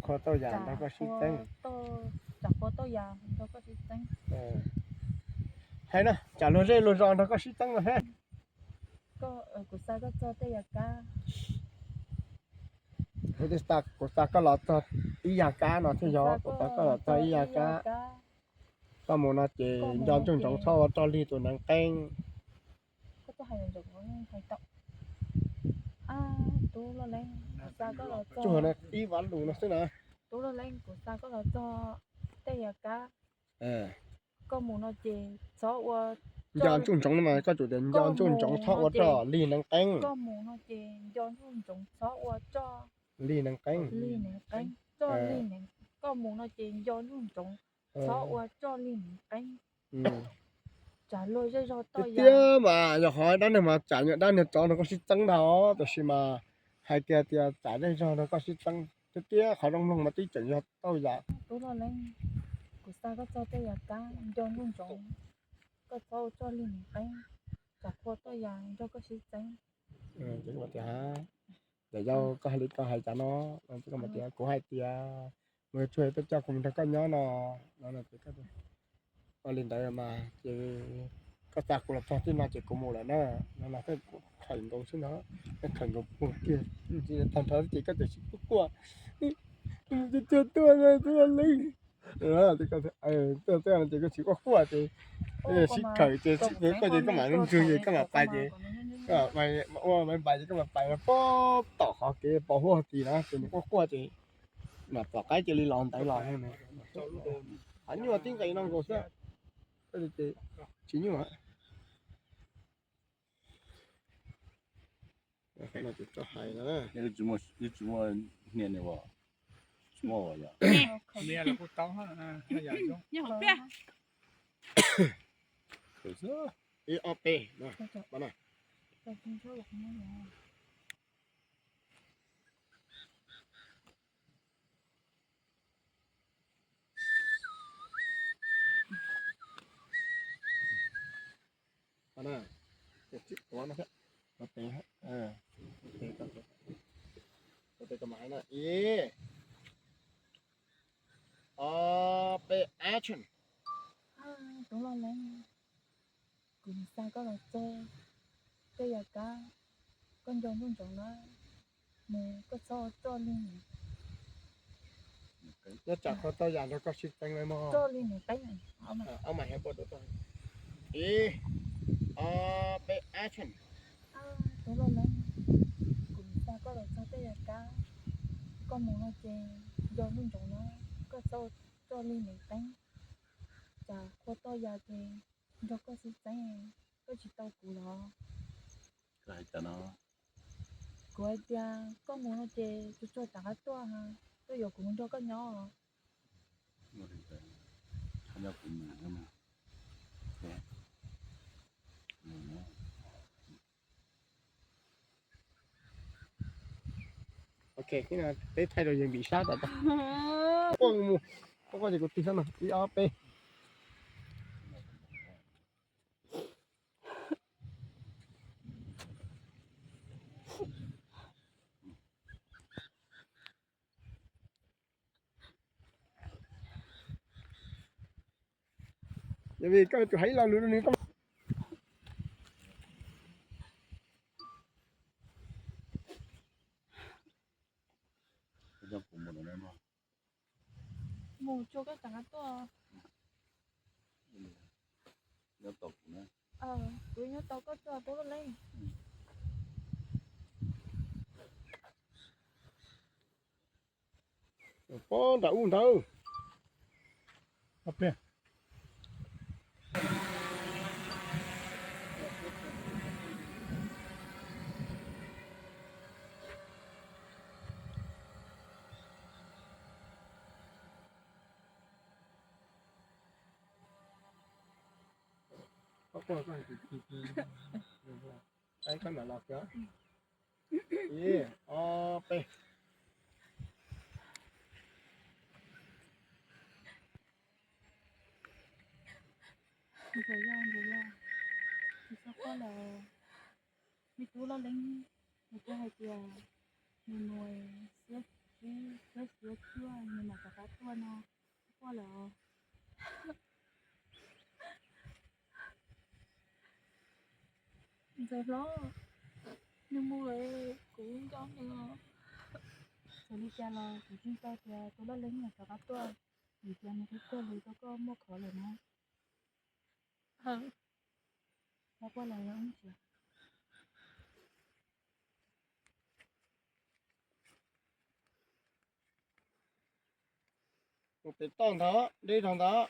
Qhua tauj yam nrog koj sib txeeb. Tsam qhua tauj yam nrog koj sib txeeb. Hais no, tsam luag zej luag zos nrog koj sib txeeb no thiab. Kuv xa koj txog tej yam kab. Kuv xa koj los txog ib yam kab no thiab yog, kuv xa koj los txog ib yam kab. Koj mus no ces nco ntsoov ntsoov txhob ua roj lig tus neev qeeb. Tub Loj Leeb, kuv xa koj los txog, ib vab lus no xwb na. Tub Loj Leeb, kuv xa koj los txog tej yam kab. Koj mus no ces txhob ua, nco ntsoov ntsoov no mas koj tsum tias nco ntsoov ntsoov txhob ua roj lig neev qeeb. Koj mus no ces nco ntsoov ntsoov txhob ua roj lig neev qeeb. Lig neev qeeb, roj lig neev, koj mus no ces nco ntsoov ntsoov txhob ua roj lig neev qeeb. Tsam luag zej zog tauj yam. Tiag mas yog qhov dab neeg mas tsam nyuam dab niag tsov nrog koj sib txeeb ntag, tab sis mas hais tias tias tsam zej zog nrog koj sib txeeb. Tiag tiag qhov zoo mloog mas twb tseem yog tauj yam. Tub Loj Leeb, kuv xa koj txog tej yam kab, nco ntsoov ntsoov koj txhob ua roj lig neev qeeb, tsam qhua tauj yam nrog koj sib txeeb. Ces koj tias, yog koj hais li koj hais cas no, koj tias kuv hais tias mus tsuag peb coj kuv mus nrog koj nyob no, no ces ua li ntawd mas ces koj xa kuv los txog tib no ces kuv mus lawm na. No no kuv khawm nkaus xwb no, khawm nkaus puag kiag, tag nrho ces koj tias sib quaj quaj, tuaj tuaj no ces koj sib quaj quaj ces sib khawm ces koj ces koj mam ntswg ces koj mam pais ces ua pais ces koj mam pais pob tom qhov kev pos huab tid na ces nws quaj quaj ces mam pom qaib cia li los ntawd los. Qhov nyuaj tib nqes no nkaus xwb. Tsis nyuaj. Tsis muaj hnia ne, tsis muaj yog. Ib ob peb no. Ib, ob, peb, action. Tub Loj Leeb, kuv xa koj los txog tej yam kab, koj nco ntsoov ntsoov na, mus koj txhob ua roj lig. Nyob tsam qhua tauj yam nrog koj sib txeeb lawm mog. Roj lig neev qeeb. Ib, ob, peb, action. Tub Loj Leeb, kuv xa koj los txog tej yam kab, koj mus no ces nco ntsoov ntsoov na, koj txhob ua roj lig neev qeeb, tsam qhua tauj yam ces nrog koj sib txeeb, koj tsis tau kuv los. Kuv hais tias koj mus no ces tsuag tsuag rov qab tuaj, tuaj yuav kuv mus nrog koj nyob. Ok, peb thaij rau yawg Npis sab tom tag. Quaj mus, quaj quaj ces kuv tig sab no, ib ob peb. Yog vim koj tsuas hais ib lo lus rau nws koj mus tsuag koj rov qab tuaj. Kuv nyob tos koj tuaj Tub Loj Leeb. Pob nram ub ntawd. Ib ob peb. Ntxawm yog, ntxawm yog, tsis txhob quaj lawm. Me tub Loj Leeb, nws twb hais tias nws mus xiab Tab sis tuaj nws mam rov qab tuaj no, quaj lawm. Ntxawm hlob, nws mus lawm, kuv nco nws. Txawm li cas los kuv tsis tau tias tus laj leeb nws rov qab tuaj, vim tias nws twb tuag lawm, rau koj muaj qhov lawm na. Los quaj lawm. Mus pem toj ntawd, deb rau ntawd.